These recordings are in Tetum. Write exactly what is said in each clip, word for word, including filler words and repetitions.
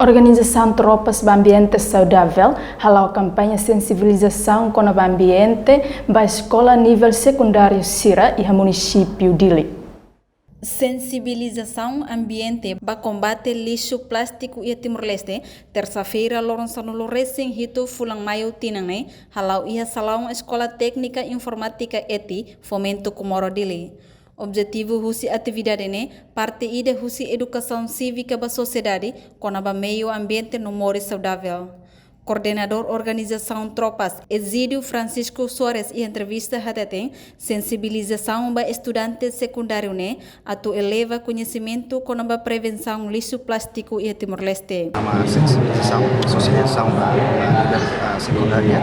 Organizasaun Tropas ba Ambiente Saudavel hala'o kampaña sensibilizasaun kona-ba ambiente ba eskola nivel sekundáriu sira iha munisípiu Dili. Sensibilizasaun ambiente ba kombate lixu plástiku iha Timor-Leste, tersa-feira, loron sanulu resin hitu fulan Maiu tinan ne'e, hala'o iha Salaun Eskola Téknika Informátika ETI, Fomento Comoro Dili. Objetivu husi atividade ne'e parte ida husi edukasaun sívika ba sosiedade kona-ba meiu ambiente no moris saudavel. Koordenadór organizasaun Tropas, Ezídio Francisco Soares, iha entrevista hateten, sensibilizasaun ba estudante sekundáriu ne'e atu eleva koñesimentu kona-ba prevensaun lixu plástiku iha Timor-Leste. Ha'u hanoin sensibilizasaun, sosializasaun ba, ba, ba sekundária,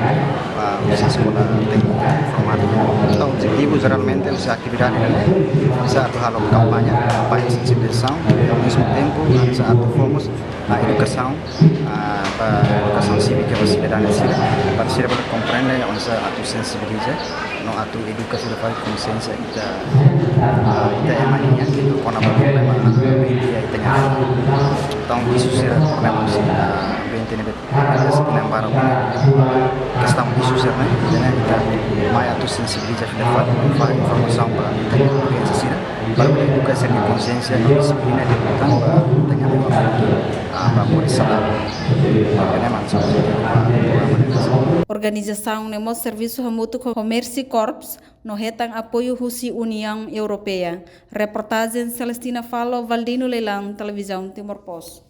ba husi eskola téknika informátika. Entaun, objetivu jeralmente husi atividade ne'e, hanesan atu halo kampaña, kampaña sensibilizasaun, i ao mesmo tempo, hanesan atu fó mós edukasaun, ah, ba edukasaun sívika ba sidadaun sira, para sira bele komprende oinsá atu sensibiliza, no atu eduka sira fali konsiénsia ita, ah, ita ema nian, kona-ba problema ambiente iha ita-nia. Entaun, lixu sira problema husi, ah, ambiente ne'ebé, ne'ebé ita sente ne'e barak ona. Kestaun lixu sira-ne'e, entaun ita mai atu sensibiliza fila fali, fó informasaun ba ita-nia audiénsia sira, para bele eduka sira-nia konsiénsia no dixiplina de tanba tanya ba, ah, ba moris saudavel. Tanba ne'e mak ha'u sente ba, ba maneira. Organizasaun ne'e mós servisu hamutuk ho Mercy Corps no hetan apoiu husi Uniaun Europeia. Reportajen Celestina Falo, Valdino Leilão, Televizaun Timor Post.